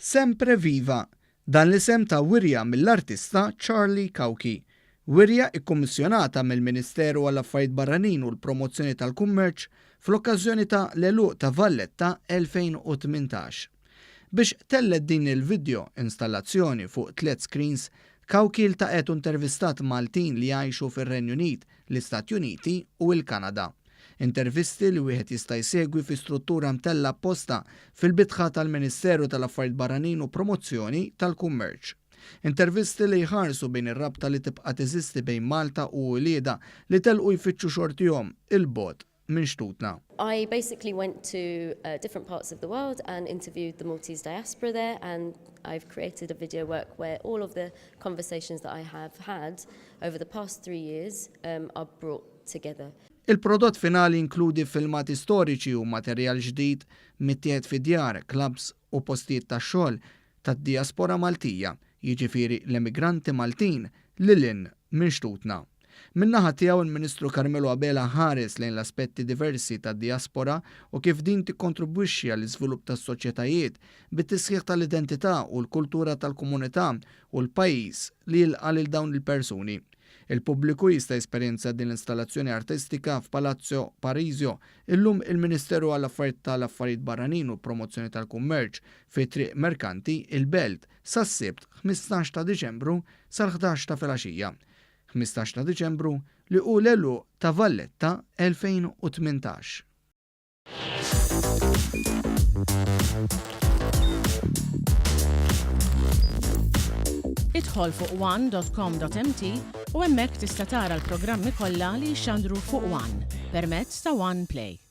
Sempre Viva, dan l-isem ta' wirja mill-artista Charlie Cauchi. Wirja ikkummissjonata mill-Ministeru għall-Affarijiet Barranin u l-Promozzjoni tal-Kummerċ fl-okkażjoni ta' l-għeluq ta' Valletta 2018. Biex tellgħet din il-vidjo installazzjoni fuq tliet screens, Cauchi ltaqgħet u intervistat Maltin li jgħixu fir-Renju Unit, l-Istati Uniti u l-Kanada. Intervisti li wieħed jista' jsegwi fi struttura mtellgħa apposta fil-bitħa tal-Ministeru tal-Affarijiet Barranin u Promozzjoni tal-Kummerċ. Intervisti li jħarsu bejn ir-rabta li tibqa' teżisti bejn Malta u uliedha li telqu jfittxu xortihom 'il bogħod minn xtutna. I basically went to different parts of the world and interviewed the Maltese diaspora there and I've created a video work where all of the conversations that I have had over the past 3 years are brought together. Il-prodott finali jinkludi filmati storiċi u materjal ġdid mittieħed fi djar, clubs u postijiet tax-xogħol tad-dijaspora Maltija, jiġifieri l-emigranti Maltin lil hinn minn xtutna. Min-naħa tiegħu il-Ministru Carmelo Abela ħares lejn l-aspetti diversi tad-dijaspora u kif din tikkontribwixxi għall-iżvilupp tas-soċjetajiet bit-tisħiħ tal-identità u l-kultura tal-komunità u l-pajjiż li jilqa' lil dawn il-persuni. Il-pubbliku jista' jesperjenza din l-installazzjoni artistika f'Palazzo Parisio, illum il-Ministeru għall-Affarijiet tal-Affarijiet Barranin u l-Promozzjoni tal-Kummerċ, fi Triq Merkanti, il-Belt, sas-Sibt 15 ta' Diċembru sal-11 ta' filgħaxija. 15 ta' Diċembru li hu l-għeluq ta' Valletta 2018. Idħol fuq one.com.mt u hemmhekk tista' tara l-programmi kollha li jixxandru fuq One permezz ta' One Play.